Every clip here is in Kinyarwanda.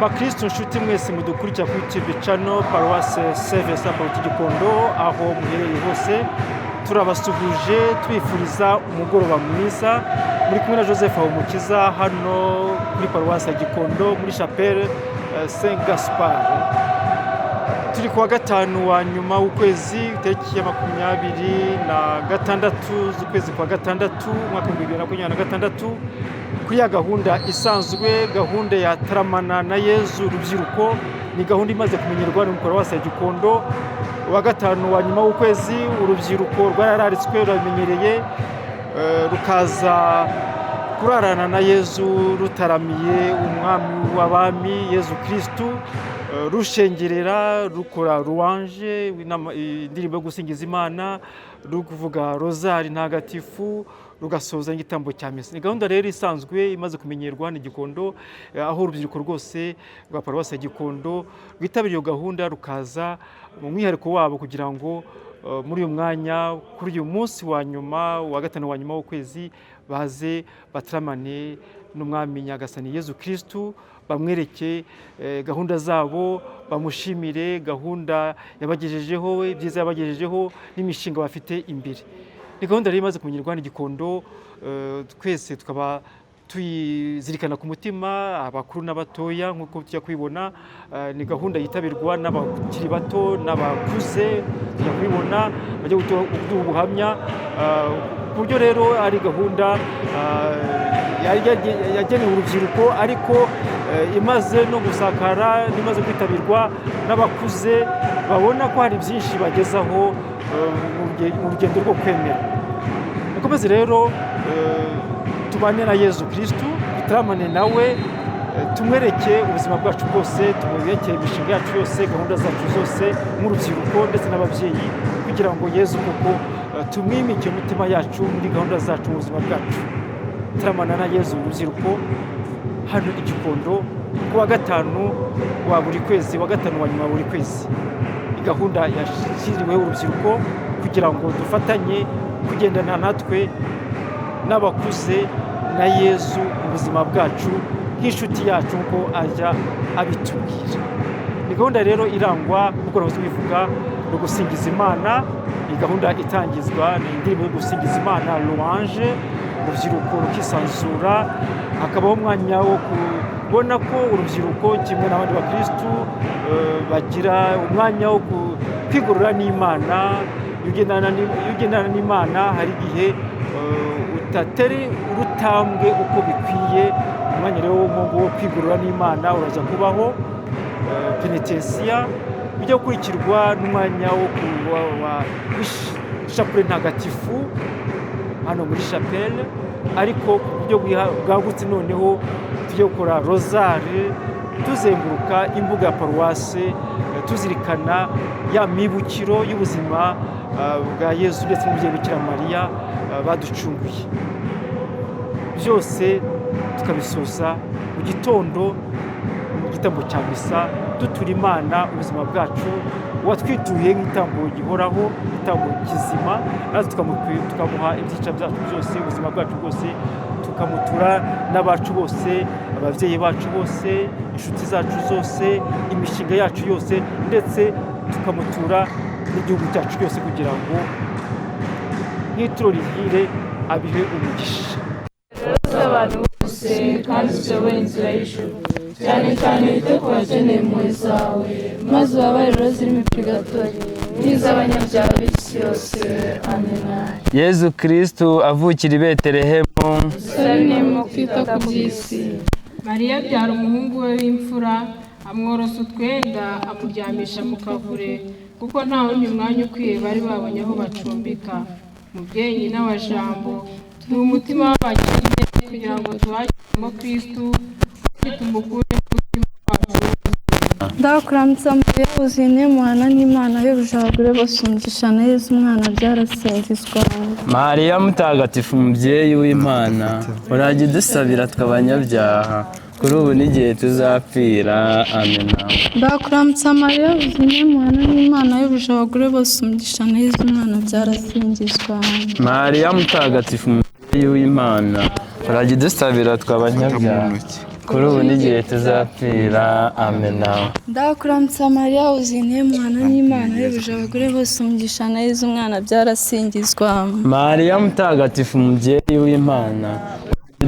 Bakristo nshuti mwese mudukurikira kuri TV channel Paruwase Saint Vincent Pallotti Gikondo, aho muherereye hose turabasuhuje, tubifuriza umugoroba mwiza. Muri kumwe na Joseph Habumukiza hano kuri Paruwase ya Gikondo muri Chapelle Saint Gaspard. Turi kuwa gatanu wa nyuma w'ukwezi, itariki ya 26 z'ukwezi kwa gatandatu, umwaka 2026, kuri ya gahunda isanzwe, gahunda ya Taramana na Yezu Rubyiruko. Ni gahunda imaze kumenyerwa ni Paruwasi ya Gikondo. Uwa gatanu wa nyuma w'ukwezi urubyiruko rwarararitswe, rurabimenyereye, rukaza kurarana na Yezu, rutaramiye Umwami w'Abami Yezu Kirisitu, rushengerera, rukora louange, indirimbo yo gusingiza Imana, rukuvuga rozari ntagatifu, rugasoza n'igitambo cya misa. Ni gahunda rero isanzwe imaze kumenyerwa ni Gikondo, aho urubyiruko rwose rwa Paruwasi ya Gikondo rwitabira iyo gahunda, rukaza mu mwihariko wabo kugira ngo muri uyu mwanya, kuri uyu munsi wa nyuma, wa gatanu wa nyuma w'ukwezi, baze bataramane n'Umwami Nyagasani Yezu Kirisitu, bamwereke gahunda zabo, bamushimire gahunda yabagejejeho, ibyiza yabagejejeho n'imishinga bafite imbere. Ni gahunda rero imaze kumenyerwa ni Gikondo, twese tukaba tuyizirikana ku mutima, abakuru n'abatoya, nk'uko tujya kubibona. Ni gahunda yitabirwa n'abakiri bato n'abakuze, tujya kubibona bajya kuduha ubuhamya, ku buryo rero ari gahunda yagenewe urubyiruko, ariko imaze no gusakara, imaze kwitabirwa n'abakuze babona ko hari byinshi bagezaho mu rugendo rwo kwemera. Mukomeze rero tubane na Yezu Kirisitu, dutaramane nawe, tumwereke ubuzima bwacu bwose, tumwereke imishinga yacu yose, gahunda zacu zose nk'urubyiruko ndetse n'ababyeyi, kugira ngo Yezu koko tumwimike umutima yacu muri gahunda zacu mu buzima bwacu. Taramana na Yezu Urubyiruko hano i Gikondo ku wa gatanu wa buri kwezi, wa gatanu wa nyuma wa buri kwezi. Ni gahunda yashyiriweho urubyiruko kugira ngo dufatanye kugendana natwe n'abakuze na Yezu mu buzima bwacu nk'inshuti yacu, nk'uko ajya abitubwira. Ni gahunda rero irangwa, nk'uko nahoze bivuga, no gusingiza Imana. Ni gahunda itangizwa ni indirimbo yo gusingiza Imana, louange, urubyiruko rukisanzura, hakabaho umwanya wo kubona ko urubyiruko kimwe n'abandi bakirisitu bagira umwanya wo kwigorora n'Imana. Iyo ugendana n'Imana hari igihe utatera urutambwe uko bikwiye. Umwanya rero wo kwigorora n'Imana urajya kubaho, penetensiya, bijya gukurikirwa n'umwanya wo w'ishapure ntagatifu hano muri chapelle, ariko ku buryo bwagutse. Noneho tujye gukora rozari tuzenguruka imbuga ya paruwase, tuzirikana ya mibukiro y'ubuzima bwa Yezu ndetse n'umubyeyi Bikira Mariya baducunguye. Byose tukabisoza mu gitondo mu gitambo cya misa, dutura Imana ubuzima bwacu watwituye nk'igitambo gihoraho, igitambo kizima, natwe tukamuha ibyica byacu byose, ubuzima bwacu bwose, tukamutura n'abacu bose, ababyeyi bacu bose, inshuti zacu zose, imishinga yacu yose, ndetse tukamutura n'igihugu cyacu cyose kugira ngo nk'ituro rihire abihe umugisha. Abantu bose kandi uziyobore inzira y'ijuru, cyane cyane wite ku bakeneye impuhwe zawe, maze ubabarire zirimo purigatori n'iz'abanyabyaha b'isi yose. Amina. Yezu Kristu avukira i Betelehemu. Dusabe kwita ku by'isi. Mariya abyara umuhungu we w'imfura, amworosa utwenda, amuryamisha mu kavure, kuko nta wundi mwanya ukwiye bari babonye aho bacumbika. Mubyeyi nyina wa Jambo, tuhe umutima w'abakene kugira ngo tuwakiremo Kristu kandi tumukure mu mutima wacu. Ndakuramutsa Mariya, wuzuye muhana n'Imana, wahebuje abagore bose umugisha, na Yezu umwana byarasingizwa. Mariya mutagatifu, mubyeyi w'Imana, urajya udusabira twe abanyabyaha, kuri ubu n'igihe tuzapfira. Amina. Ndakuramutsa Mariya, wuzuye muhana n'Imana, wahebuje abagore bose umugisha, na Yezu umwana byarasingizwa. Mariya mutagatifu, mubyeyi w'Imana, urajya udusabira twe abanyabyaha. Kuri ubu n'igihe tuzapfira. Amena. Ndakuramutsa Mariya, wuzuye muhana n'Imana, wahebuje abagore bose umugisha na Yezu umwana byarasingizwa. Mariya mutagatifu, umubyeyi w'Imana,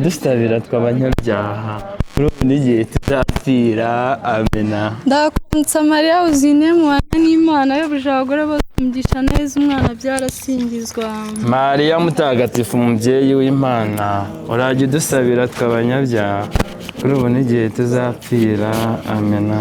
dusabira tw'abanyabyaha, kuri ubu n'igihe tuzapfira. Amena. Ndakuramutsa Mariya, wuzuye muhana n'Imana, wahebuje abagore bose umugisha na Yezu umwana byarasingizwa. Mariya mutagatifu, umubyeyi w'Imana, urajya udusabira tw'abanyabyaha, kuri ubu n'igihe tuzapfira. Amena.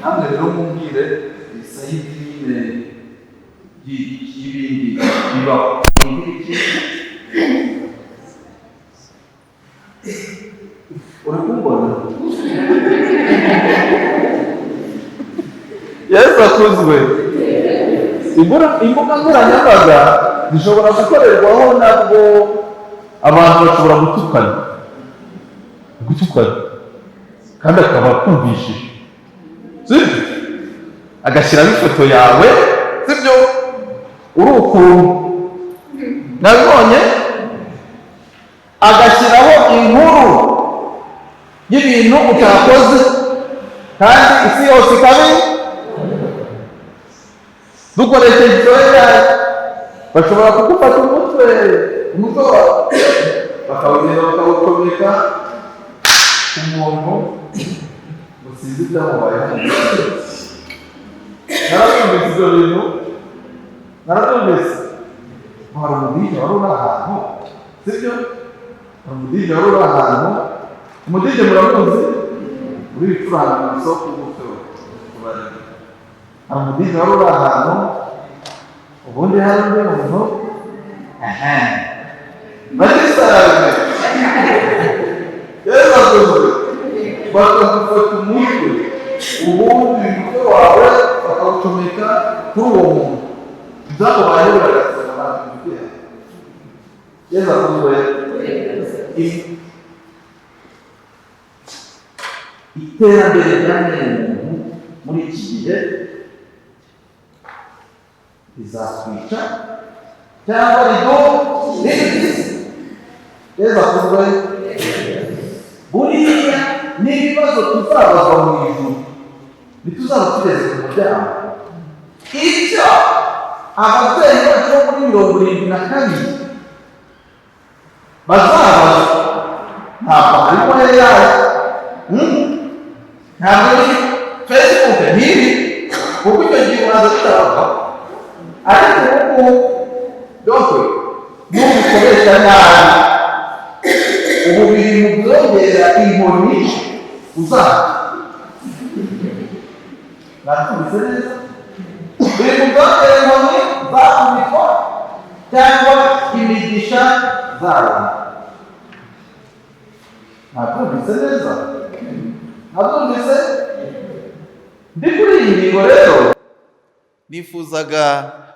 Namwe rero mumbwire sayidi nyine y'ibindi bibaho. Yesu akuzwe. Imbuga nkoranyambaga zishobora gukorerwaho nabwo abantu bashobora gutukana, gutukana kandi akaba akumvishije, sibyo? Agashyiraho ifoto yawe, sibyo? Uri ukuntu nabibonye, agashyiraho inkuru y'ibintu utakoze kandi isi yose ikabi dukoresheje icyo bashobora kugufata umutwe wawe bakawugenda bakawukomeka ku muntu ngo sinzi ibyamubayeho. Narabyumvise ibyo bintu, narabyumvise. Hari umu DJ wari uri ahantu, sibyo? Hari umu DJ wari uri ahantu. Umu DJ muramuzi, uri bicuranga mu isoko gutyo. Hari umu DJ wari uri ahantu, ubundi hari undi muntu bagisarane. Yesu akuzwe. Bakagufata umutwe, ubundi umutwe wawe bakawucomeka kuri uwo muntu, ibyamubayeho biragasaba abantu. Yesu akuzwe. Iterambere rya muntu muri iki gihe rizatwica cyangwa riduhe. Yesu akuzwe. Buriya n'ibibazo tuzabazwa mu ijuru ntituzaba tugeze ku muryango. Ibyo ababyeyi bacu bo muri 72 bazabazwa ntabwo harimo yayo, ntabwo ari Facebook ntiri, kuko icyo gihe uraza tutabazwa. Ariko ubu dore n'ubikoresha nabi, ubu biri mu byongera inkoni uzaza. Natumvise neza? Biri mu byongera inkoni zakubitwa cyangwa imigisha zayo. Natumvise neza? Natumvise? Ndi kuri iyi ngingo rero nifuzaga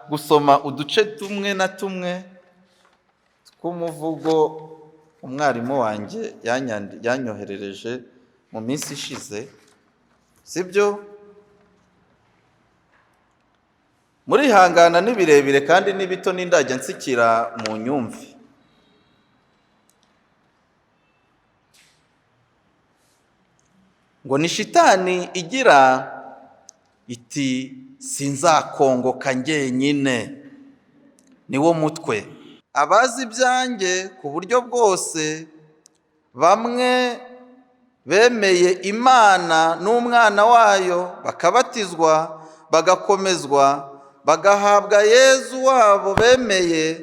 gusoma uduce tumwe na tumwe tw'umuvugo umwarimu wanjye yanyoherereje mu minsi ishize, sibyo? Murihangana ni birebire kandi ni bito, n'indajya nsikira mu nyumve. Ngo ni shitani igira iti sinzakongoka njyenyine, niwo mutwe. Abazi ibyanjye ku buryo bwose, bamwe bemeye Imana n'umwana wayo, bakabatizwa, bagakomezwa, bagahabwa Yezu wabo bemeye,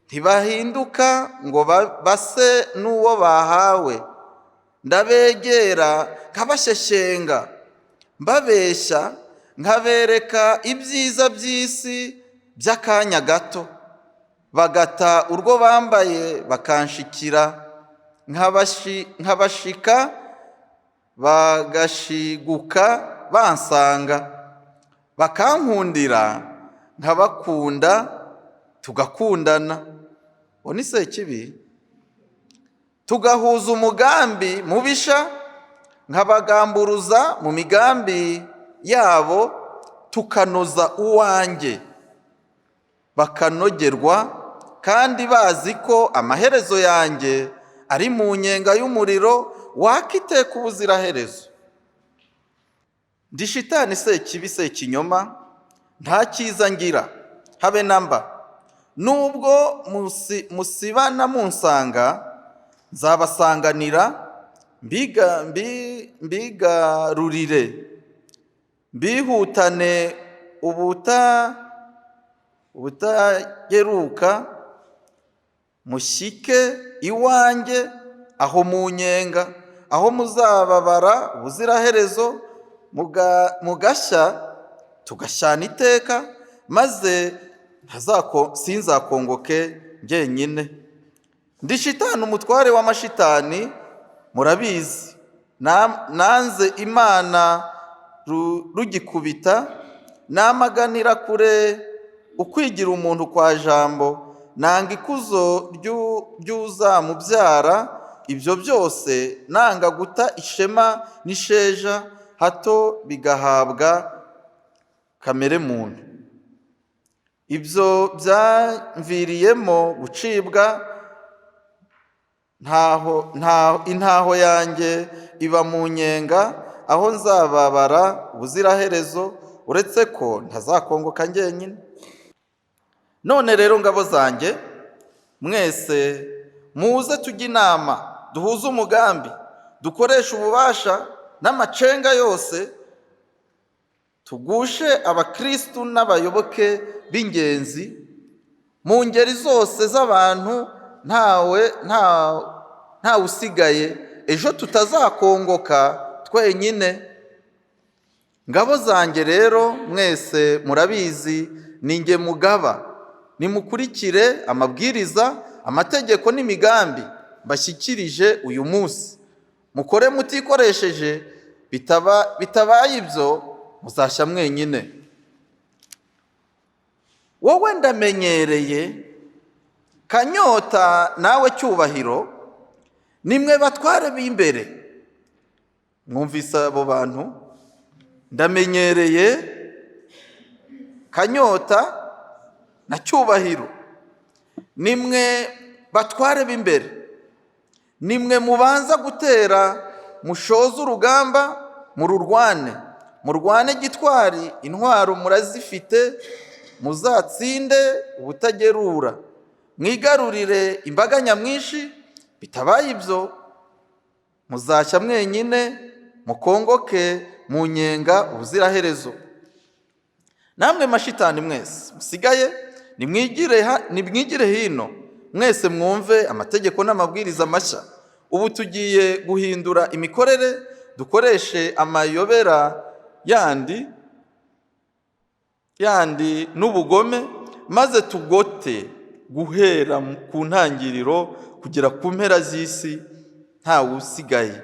ntibahinduka ngo base n'uwo bahawe. Ndabegera nkabasheshyenga, mbabeshya, nkabereka ibyiza by'isi by'akanya gato, bagata urwo bambaye bakanshikira, nkabashika bagashiguka bansanga, bakankundira nkabakunda, tugakundana. Uwo ni Sekibi. Tugahuza umugambi mubisha, nkabagamburuza mu migambi yabo, tukanoza uwanjye, bakanogerwa, kandi bazi ko amaherezo yanjye ari mu nyenga y'umuriro waka iteka ubuziraherezo. Ndi shitani Sekibi Sekinyoma, nta cyiza ngira habe na mba. Nubwo musibana munsanga, nzabasanganira, mbigarurire, mbihutane ubutageruka, mushyike iwanjye aho mu nyenga, aho muzababara ubuziraherezo, mugashya tugashyana iteka, maze sinzakongoke njyenyine. Ndi shitani umutware w'amashitani, murabizi. Nanze Imana rugikubita, Namaganira kure ukwigira umuntu kwa Jambo, nanga ikuzo ry'uzamubyara. Ibyo byose nanga guta ishema n'isheja, hato bigahabwa kamere muntu. Ibyo byamviriyemo gucibwa intaho yanjye iba mu nyenga, aho nzababara ubuziraherezo, uretse ko ntazakongoka njyenyine. None rero ngabo zanjye mwese, muze tujye inama, duhuze umugambi, dukoreshe ububasha n'amacenga yose, tugushe abakristu n'abayoboke b'ingenzi mu ngeri zose z'abantu, ntawe usigaye, ejo tutazakongoka twenyine. Ngabo zanjye rero mwese murabizi, ni nge mugaba. Nimukurikire amabwiriza, amategeko n'imigambi mbashyikirije uyu munsi, mukore mutikoresheje, bitabaye ibyo muzashya mwenyine. Wowe Ndamenyereye, Kanyota, nawe Cyubahiro, nimwe batware b'imbere. Mwumvise abo bantu? Ndamenyereye, Kanyota na Cyubahiro, nimwe batware b'imbere, nimwe mubanza gutera, mushoze urugamba, mururwane, murwane gitwari, intwaro murazifite, muzatsinde ubutagerura, mwigarurire imbaga nyamwinshi. Bitabaye ibyo muzashya mwenyine, mukongoke mu nyenga ubuziraherezo. Namwe mashitani mwese musigaye, nimwigire hino mwese, mwumve amategeko n'amabwiriza mashya. Ubu tugiye guhindura imikorere, dukoreshe amayobera yandi n'ubugome, maze tugote guhera ku ntangiriro kugera ku mpera z'isi, ntawe usigaye.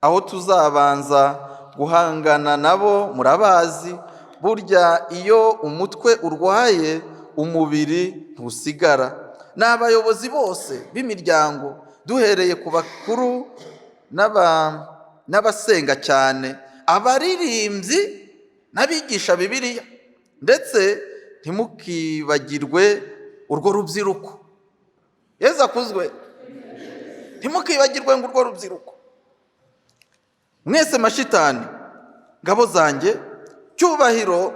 Aho tuzabanza guhangana nabo murabazi, burya iyo umutwe urwaye umubiri ntusigara. Ni abayobozi bose b'imiryango, duhereye ku bakuru n'abasenga cyane, abaririmbyi n'abigisha Bibiliya, ndetse ntimukibagirwe urwo rubyiruko. Yezu akuzwe. Ntimukibagirwe ngo urwo rubyiruko. Mwese mashitani, ngabo zanjye, Cyubahiro,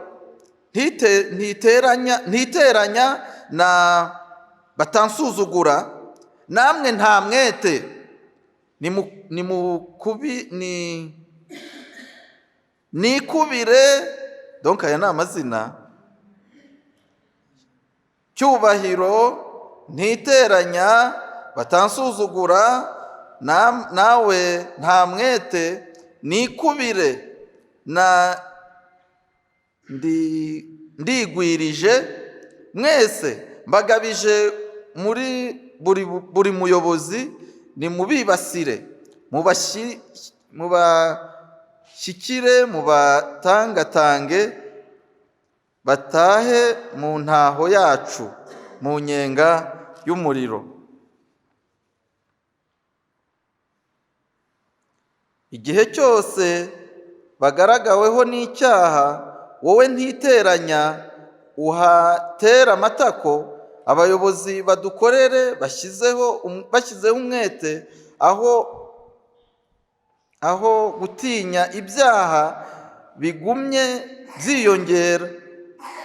ntiteranya na batansuzugura, namwe nta mwete, nikubire. Donc aya ni amazina: Cyubahiro, Ntiteranya, Batansuzugura, nawe nta mwete, nikubire na Ndigwirije, mwese mbagabije muri buri muyobozi, nimubibasire, mubashyikire, mubatangatange, batahe mu ntaho yacu, mu nyenga y'umuriro. Igihe cyose bagaragaweho n'icyaha, wowe Ntiteranya uhatera amatako, abayobozi badukorere bashyizeho umwete, aho gutinya ibyaha bigumye byiyongera.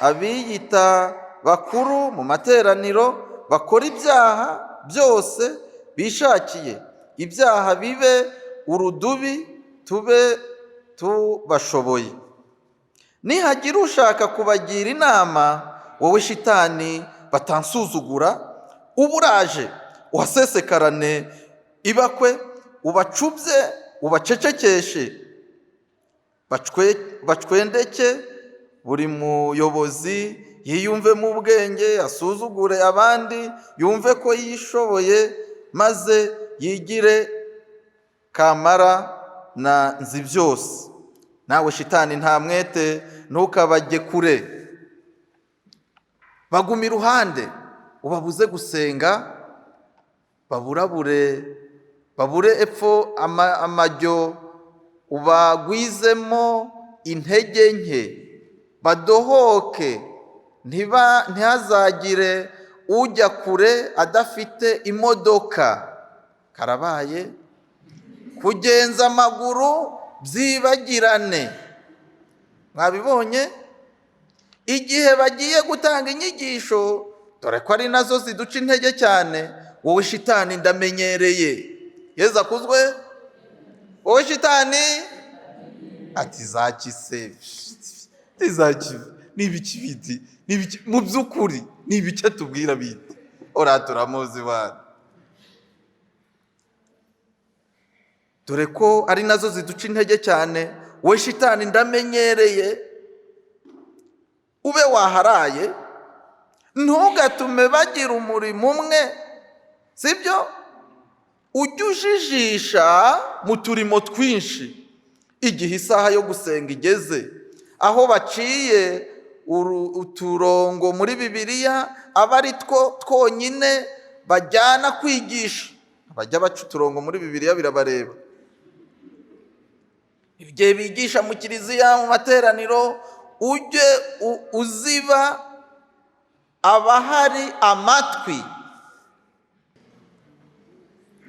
Abiyita bakuru mu materaniro bakora ibyaha byose bishakiye, ibyaha bibe urudubi, tube tubashoboye. Nihagira ushaka kubagira inama, wowe shitani Batansuzugura, uburaje uhasesekarane ibakwe, ubacubye, ubacecekeshe, bacwendeke. Buri muyobozi yiyumve mu bwenge, asuzugure abandi, yumve ko yishoboye, maze yigire kamara na nzi byose. Nawe shitani nta mwete, ntukabajye kure, baguma iruhande, ubabuze gusenga, baburabure, babure epfo amajyo, ubagwizemo intege nke, badohoke, ntihazagire ujya kure adafite imodoka. Karabaye. Kugenza amaguru byibagirane. Mwabibonye? Igihe bagiye gutanga inyigisho, dore ko ari nazo ziduca intege cyane, wowe shitani ndamenyereye. Yezu akuzwe. Wowe shitani ati zakise, zaki n'ibiki biti, n'ibiki mu by'ukuri n'ibiki tubwira biti, ora turamuzi bana. Dore ko ari nazo ziduca intege cyane, wowe shitani ndamenyereye, ube waharaye, ntugatume bagira umurimo umwe, sibyo? Ujye ujijisha mu turimo twinshi. Igihe isaha yo gusenga igeze, aho baciye uturongo muri Bibiliya aba ari two twonyine bajyana kwigisha. Abajya baca uturongo muri Bibiliya birabareba. Igihe bigisha mu kiliziya, mu materaniro, ujye uziba abahari amatwi.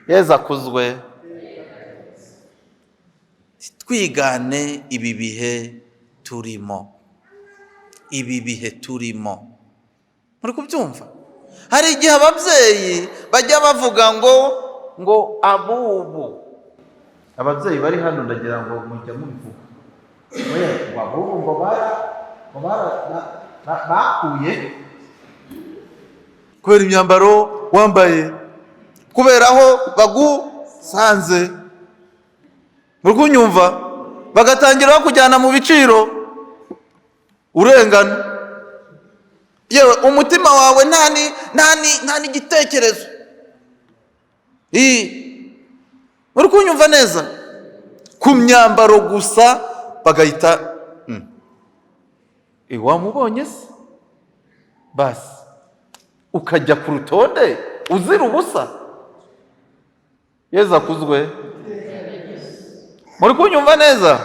Yezu akuzwe. Twigane ibi bihe turimo, ibi bihe turimo. Muri kubyumva? Hari igihe ababyeyi bajya bavuga ngo abubu. Ababyeyi bari hano ndagira ngo mujya mubivuga. Oya, ngo abubu ngo bakuye kubera imyambaro wambaye, kubera aho bagusanze. Muri kunyumva? Bagatangira bakujyana mu biciro urengana. Yewe umutima wawe nta n'igitekerezo. Muri kunyumva neza? Ku myambaro gusa bagahita wamubonye se? Basi ukajya ku rutonde uzira ubusa. Yezu akuzwe. Muri kunyumva neza?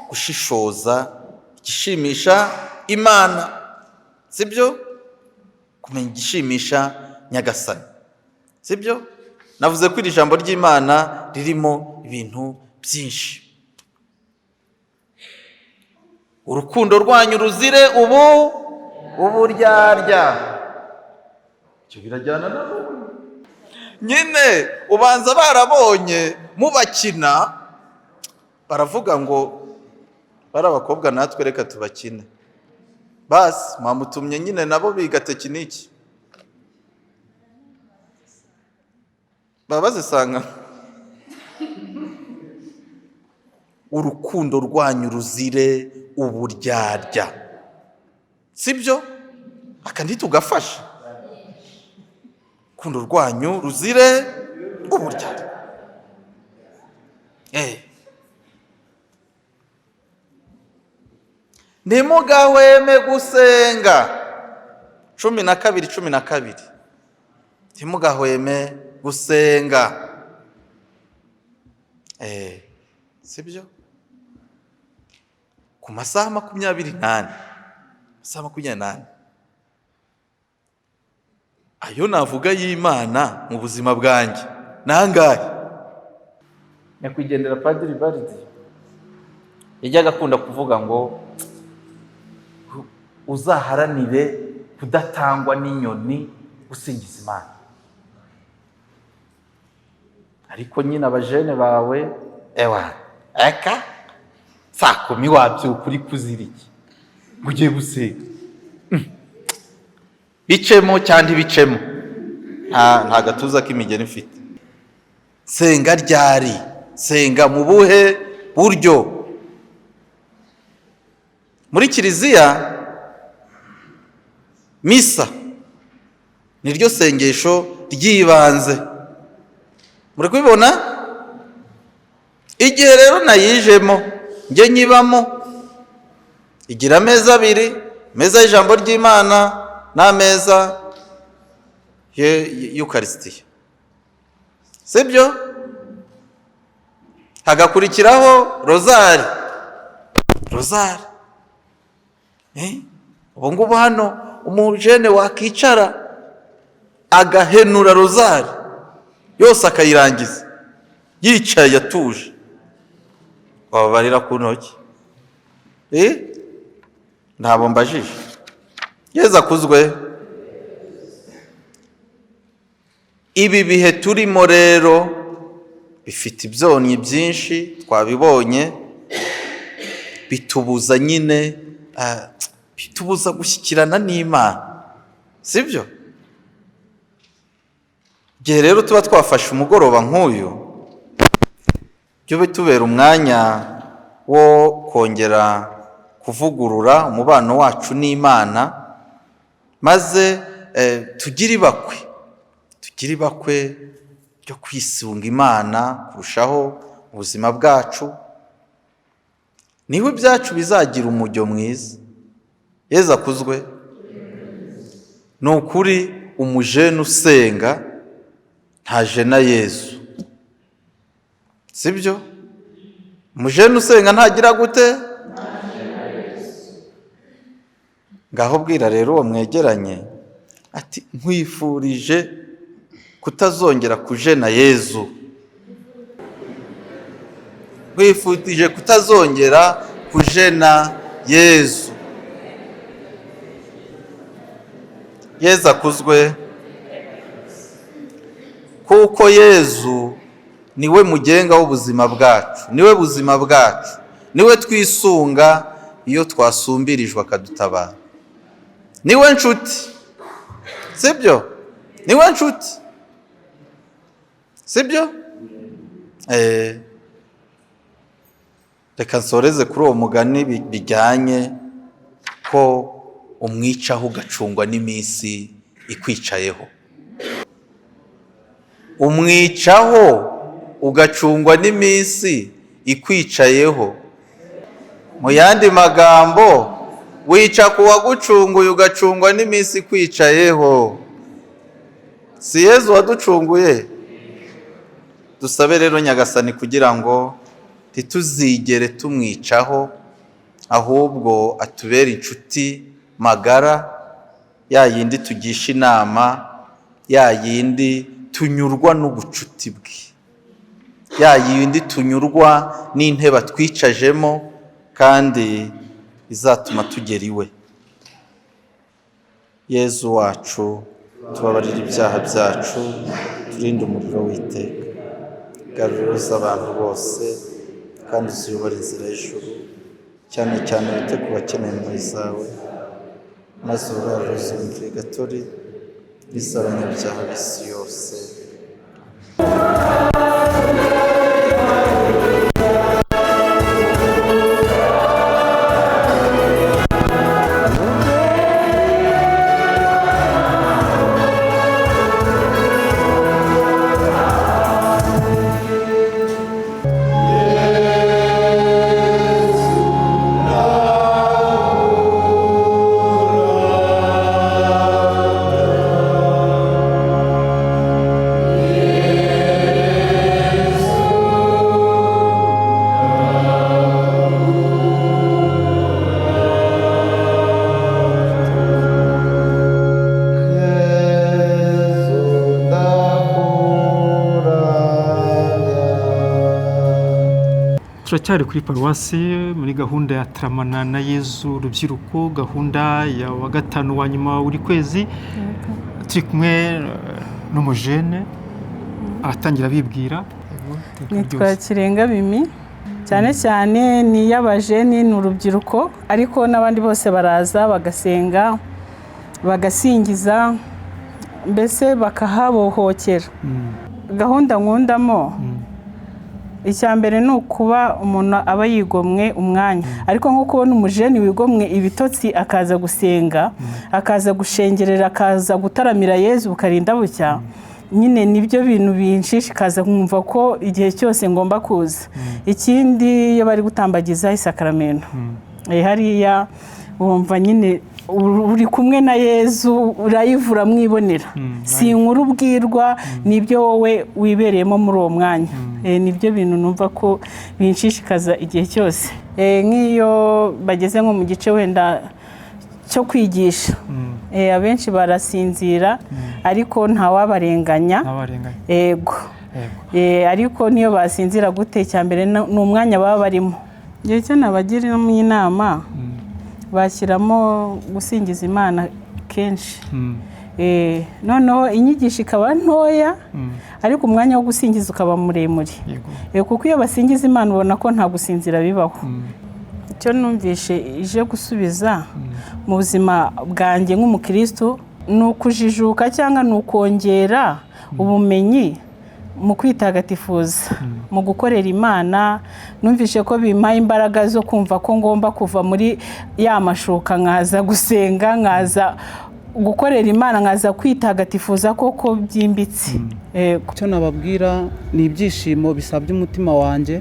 Gushishoza igishimisha Imana, sibyo? Kumenya igishimisha Nyagasani, sibyo? Navuze ko iri jambo ry'Imana ririmo ibintu byinshi. Urukundo rwanyu ruzire ubu uburyarya. Icyo birajyana na nyine. Ubanza barabonye mubakina, baravuga ngo bari abakobwa natwe reka tubakine. Basi mwamutumye nyine nabo biga tekiniki, baba bazisanga. Urukundo rwanyu ruzire uburyarya, sibyo? Aka ntitugafasha. Urukundo rwanyu ruzire uburyarya. Ntimugahweme gusenga. 12:12. Ntimugahweme gusenga. Sibyo? Ku masaha 24, amasaha 24 ayo navuga y'Imana mu buzima bwanjye nangahe? Nyakwigendera Padiri Baridi yajyaga akunda kuvuga ngo uzaharanire kudatangwa n'inyoni gusingiza Imana. Ariko nyine abajene bawe ewa eka saa 10 wabyuka uri kuzira iki ngo ugiye gusenga? Bicemo cyangwa ibicemo, nta gatuza k'imigeri mfite. Senga ryari? Senga mu buhe buryo? Muri kiliziya misa niryo sengesho ry'ibanze. Muri kubibona? Igihe rero nayijemo njye nyibamo, igira ameza abiri, ameza y'ijambo ry'Imana n'ameza y'Ukarisitiya, sibyo? Hagakurikiraho rozari. Rozari ubu ngubu hano umujene wakicara agahenura rozari yose akayirangiza yicaye atuje, wababarira ku ntoki. Ntabwo mbajije. Yezu akuzwe. Ibi bihe turimo rero bifite ibyonnyi byinshi, twabibonye, bitubuza nyine, bitubuza gushyikirana n'Imana, sibyo? Igihe rero tuba twafashe umugoroba nk'uyu, byo bitubera umwanya wo kongera kuvugurura umubano wacu n'Imana, maze tugire ibakwe, tugire ibakwe ryo kwisunga Imana kurushaho mu buzima bwacu, niho ibyacu bizagira umujyo mwiza. Yezu akuzwe. Ni ukuri umujene usenga ntajena Yezu, sibyo? Umujene usenga ntagira gute? Ngaho bwira rero uwo mwegeranye ati nkwifurije kutazongera kujena Yezu, nkwifurije kutazongera kujena Yezu. Yezu akuzwe. Kuko Yezu niwe mugenga w'ubuzima bwacu, niwe buzima bwacu, niwe twisunga iyo twasumbirijwe akadutabara, niwe nshuti, sibyo? Niwe nshuti, sibyo? Reka nsoreze kuri uwo mugani bijyanye ko umwicaho ugacungwa n'iminsi ikwicayeho. Umwicaho ugacungwa n'iminsi ikwicayeho. Mu yandi magambo, wica ku wagucunguye ugacungwa n'iminsi ikwicayeho. Si Yezu waducunguye? Dusabe rero Nyagasani kugira ngo ntituzigere tumwicaho, ahubwo atubere inshuti magara, ya yindi tugisha inama, ya yindi tunyurwa n'ubucuti bwe, ya yindi tunyurwa n'intebe twicajemo, kandi izatuma tugera iwe. Yezu wacu, tubabarire ibyaha byacu, turinde umuriro w'iteka, garura abantu bose kandi uziyobore inzira y'ijuru, cyane cyane wite ku bakeneye impuhwe zawe, maze ubabarire Purigatori n'iz'abanyabyaha b'isi yose. Turacyari kuri paruwasi muri gahunda ya Taramana na Yezu rubyiruko, gahunda ya wa gatanu wa nyuma buri kwezi. Turi kumwe n'umujene, aratangira bibwira. Nitwa Kirenga Mimi, cyane cyane ni iy'abajeni, ni urubyiruko, ariko n'abandi bose baraza bagasenga, bagasingiza, mbese bakahabohokera. Gahunda nkundamo, icya mbere ni ukuba umuntu aba yigomwe umwanya, ariko nko kubona umujeni wigomwe ibitotsi akaza gusenga, akaza gushengerera, akaza gutaramira Yezu bukarinda bucya, Nyine nibyo bintu binshishikaza, nkumva ko igihe cyose ngomba kuza. Ikindi, iyo bari gutambagiza isakaramento, hariya wumva nyine uri kumwe na Yezu, urayivura mwibonera. Si inkuru ubwirwa, nibyo wowe wibereyemo muri uwo mwanya. Nibyo bintu numva ko binshishikaza igihe cyose. Nk'iyo bageze nko mu gice wenda cyo kwigisha, abenshi barasinzira, ariko ntawabarenganya. Ntabarenganya. Yego. Ariko niyo basinzira gute, icya mbere ni umwanya baba barimo. Igihe cyo nabagiramo inama, bashyiramo gusingiza Imana kenshi. Noneho inyigisho ikaba ntoya, ariko umwanya wo gusingiza ukaba muremure. Kuko iyo basingiza Imana, ubona ko nta gusinzira bibaho. Icyo numvishe ije gusubiza mu buzima bwanjye nk'umukristo ni ukujijuka, cyangwa ni ukongera ubumenyi mu kwitagatifuza, mu gukorera Imana. Numvishe ko bimpaye imbaraga zo kumva ko ngomba kuva muri ya mashuka, nkaza gusenga, nkaza gukorera Imana, nkaza kwitagatifuza koko byimbitse. Yego. Icyo nababwira ni ibyishimo bisabye umutima wanjye.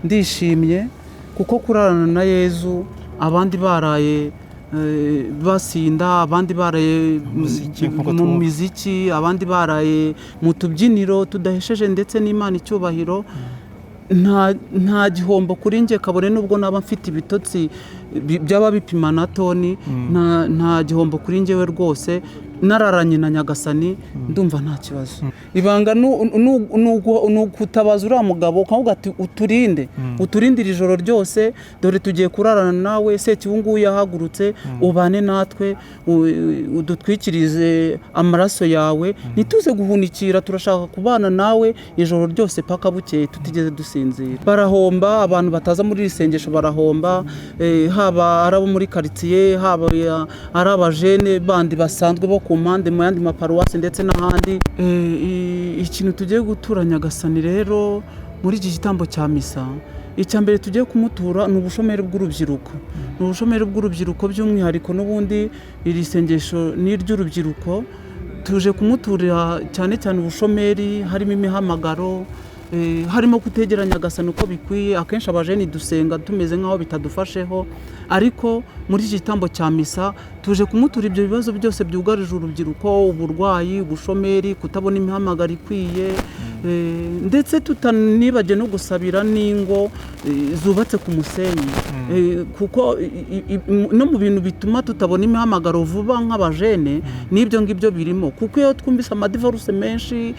Ndishimye kuko kurarana na Yezu, abandi baraye basinda, abandi baraye Muziki, nk'uko mu twumva. miziki, abandi baraye mu tubyiniro tudahesheje ndetse n'Imana icyubahiro, nta gihombo kuri njye, kabone nubwo naba mfite ibitotsi byaba bipima na toni, nta gihombo kuri njyewe rwose. Nararanye na Nyagasani, ndumva nta kibazo. Ibanga ni ukutabaza uriya mugabo, ukavuga ati: "Uturinde, uturindire ijoro ryose, dore tugiye kurarana nawe. Sekibi yahagurutse, ubane natwe, udutwikirize amaraso yawe, ntituze guhunikira. Turashaka kubana nawe ijoro ryose paka bukeye, tutigeze dusinzira." Barahomba abantu bataza muri iri sengesho, barahomba, haba ari abo muri karitsiye, haba ari abajene bandi basanzwe bo ku mpande, mu yandi maparuwasi ndetse n'ahandi. Ikintu tugiye gutura Nyagasani rero muri iki gitambo cya misa, icya mbere tugiye kumutura ni ubushomeri bw'urubyiruko, ni ubushomeri bw'urubyiruko by'umwihariko. N'ubundi iri sengesho ni iry'urubyiruko. Tuje kumuturira cyane cyane ubushomeri, harimo imihamagaro, harimo kutegera Nyagasani uko bikwiye. Akenshi abajeni dusenga tumeze nk'aho bitadufasheho, ariko muri iki gitambo cya misa tuje kumutura ibyo bibazo byose byugarije urubyiruko: uburwayi, ubushomeri, kutabona imihamagaro ikwiye, ndetse tutanibagiwe no gusabira n'ingo zubatse ku musenyi. Kuko no mu bintu bituma tutabona imihamagaro vuba nk'abajene, n'ibyo ngibyo birimo, kuko iyo twumvise amadivoruse menshi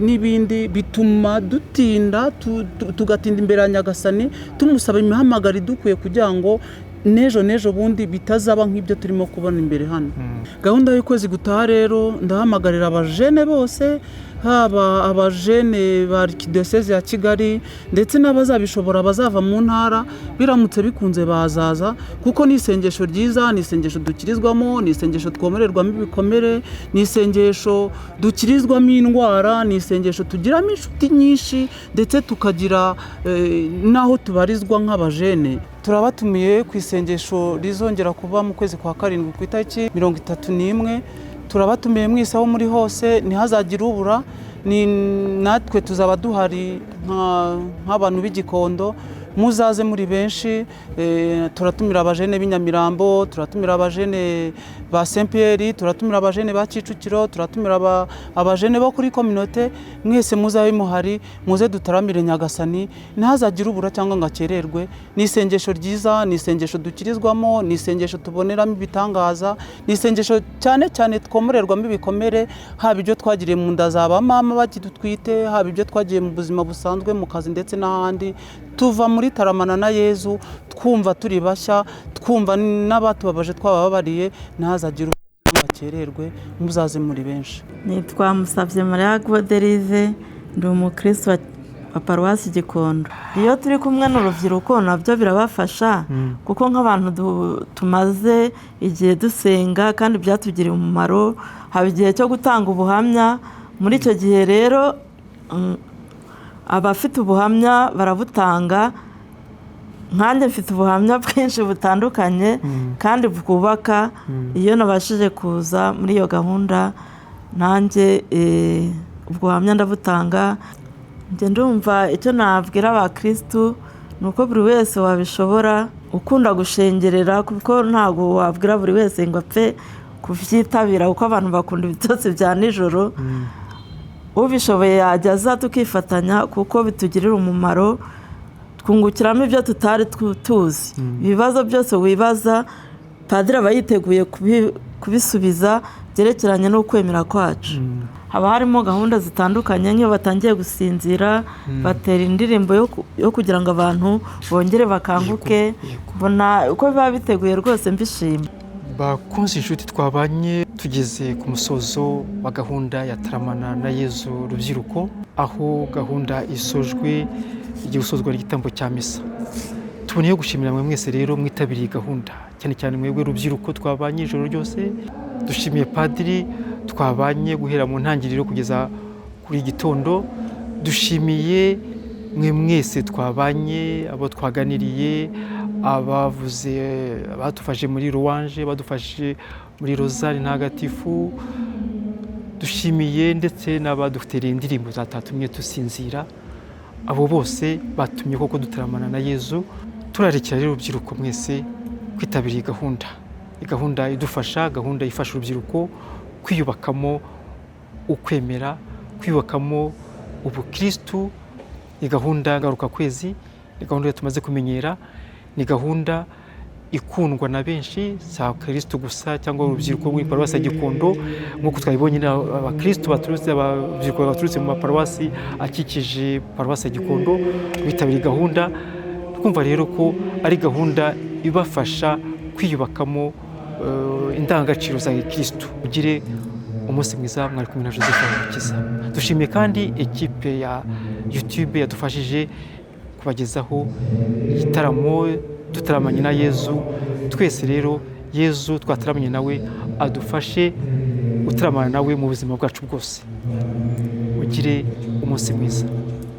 n'ibindi, bituma dutinda, tugatinda imbere ya Nyagasani tumusaba imihamagaro idukwiye, kugira ngo n'ejo n'ejo bundi bitazaba nk'ibyo turimo kubona imbere hano. Gahunda y'ukwezi gutaha rero, ndahamagarira abajene bose, haba abajene ba Arikidiyoseze ya Kigali ndetse n'abazabishobora bazava mu ntara, biramutse bikunze bazaza, kuko ni isengesho ryiza, ni isengesho dukirizwamo, ni isengesho twomererwamo ibikomere, ni isengesho dukirizwamo indwara, ni isengesho tugiramo inshuti nyinshi, ndetse tukagira n'aho tubarizwa nk'abajene. Turabatumiye ku isengesho rizongera kuba mu kwezi kwa karindwi ku itariki 31. Turabatumiye mwese aho muri hose, ntihazagire ubura. Ni natwe tuzaba duhari nk'abantu b'Igikondo. Muzaze muri benshi. Turatumira abajene b'i Nyamirambo, turatumira abajene ba Saint Pierre, turatumira abajene ba Kicukiro, turatumira abajene bo kuri communauté. Mwese muzabe muhari, muze dutaramire Nyagasani, ntihazagire ubura cyangwa ngo akererwe. Ni isengesho ryiza, ni isengesho dukirizwamo, ni isengesho tuboneramo ibitangaza, ni isengesho cyane cyane twomorerwamo ibikomere, haba ibyo twagiriye mu nda za ba mama bakidutwite, haba ibyo twagiye mu buzima busanzwe, mu kazi ndetse n'ahandi. Tuva muri taramana na Yezu twumva turi bashya, twumva n'abatubabaje twabababariye. Ntihazagire bakererwe, muzaze muri benshi. Nitwa Musabye Mariya Goderive, ndi umukristo wa paruwasi Gikondo. Iyo turi kumwe n'urubyiruko nabyo birabafasha, kuko nk'abantu tumaze igihe dusenga kandi byatugiriye umumaro, haba igihe cyo gutanga ubuhamya. Muri icyo gihe rero, abafite ubuhamya barabutanga. Nkanjye mfite ubuhamya bwinshi butandukanye kandi bwubaka. Iyo nabashije kuza muri iyo gahunda nanjye. Ubwo buhamya ndabutanga. Njye ndumva icyo nabwira abakirisitu ni uko buri wese wabishobora ukunda gushengerera, kuko ntabwo wabwira buri wese ngo apfe kubyitabira, kuko abantu bakunda ibitotsi bya nijoro. Ubishoboye yajya aza tukifatanya, kuko bitugirira umumaro, twungukiramo ibyo tutari tuzi. Ibibazo byose wibaza padiri aba yiteguye kubisubiza byerekeranye n'ukwemera kwacu. Haba harimo gahunda zitandukanye, nk'iyo batangiye gusinzira batera indirimbo yo kugira ngo abantu bongere bakanguke. Mbona uko biba biteguye rwose mbishima. Bakunze inshuti twabanye, tugeze ku musozo wa gahunda ya Taramana na Yezu rubyiruko, aho gahunda isojwe igiye gusozwa igitambo cya misa. Tuboneyeho gushimira mwe mwese rero mwitabiriye gahunda, cyane cyane mwebwe rubyiruko twabanye ijoro ryose. Dushimiye padiri twabanye guhera mu ntangiriro kugeza kuri gitondo. Dushimiye mwe mwese twabanye, abo twaganiriye, abavuze, badufashe muri ruwanje, badufashe muri rozari ntagatifu. Dushimiye ndetse n'abadutereye indirimbo zatatumye dusinzira. Abo bose batumye koko dutaramana na Yezu. Turarekera rero urubyiruko mwese kwitabira iyi gahunda, gahunda idufasha, gahunda ifasha urubyiruko kwiyubakamo ukwemera, kwiyubakamo ubukirisitu. Ni gahunda ngarukakwezi, ni gahunda tumaze kumenyera, ni gahunda ikundwa na benshi, si abakirisitu gusa cyangwa urubyiruko muri paruwasi ya Gikondo. Nk'uko twabibonye, abakirisitu baturutse, urubyiruko baturutse mu maparuwasi akikije paruwasi ya Gikondo bitabiriye gahunda. Twumva rero ko ari gahunda ibafasha kwiyubakamo indangagaciro za gikirisitu. Ugire umunsi mwiza. Mwari kumwe na Joseph Mukiza. Dushimiye kandi ekipe ya YouTube yadufashije kubagezaho igitaramo dutaramanye na Yezu. Twese rero Yezu twataramanye nawe adufashe gutaramana nawe mu buzima bwacu bwose. Ugire umunsi mwiza.